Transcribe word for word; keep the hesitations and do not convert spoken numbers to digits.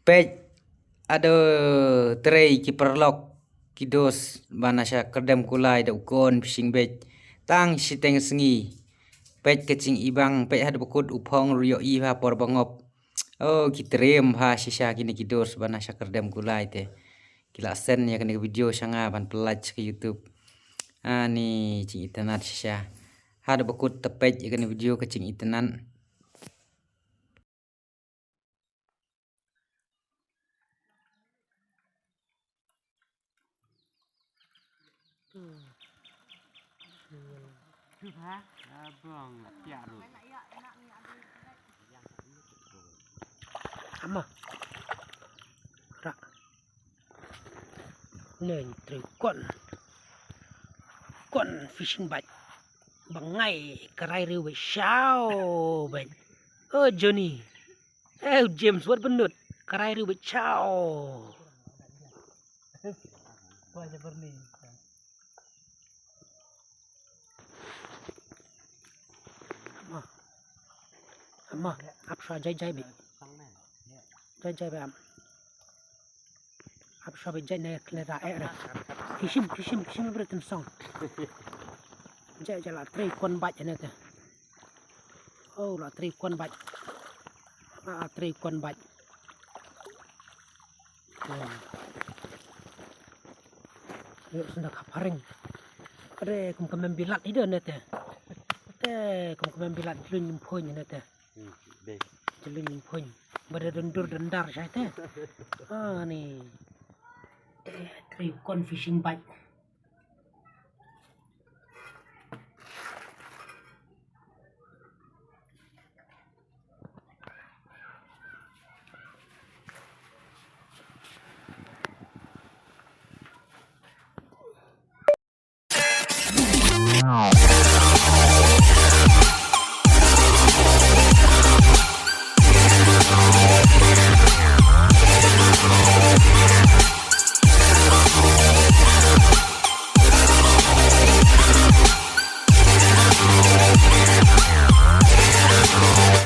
Peit, ado trei ki paralok, ki dos, ba na sha kyrdem kulai da u khun fishing bait. Tang shiteng sngi. Peit ka jingibang, peit haduh ba kut u phong ruh ïohi ha por ba ngop. Oh, ki triem ha shisha kine ki dos ba na sha kyrdem kulai te. Ki la send ïa kane ka video sha nga ban pyllait sha ka YouTube. Ani jingitynnat shisha. Haduh ba kut te peit ïa kane ka video ka jingitynnat. Ama. Ra. Nen trei kon. Kon fishing bait. Bangai karai riu bait shaw bait. Oh, Johnny. Eh, James, wat benut. Karai riu bait shaw. Ama. Ama, ap sha jai jai bait. Jai jai bait am. Ap sha bait jai ne khlera eh re. Kishim, kishim, kishim bre ten song. Jai jai la trei kon bait ne te. Oh, la trei kon bait. La trei kon bait. Yo, senda ka paring. Ade kum ka mem bilat ida ne te. Te kum ka mem bilat jlun nymphoin ne te. Hmm, dei. Jlun nymphoin. Bada dundur dundar sha te. Ah, ni. Te trei kon fishing bait.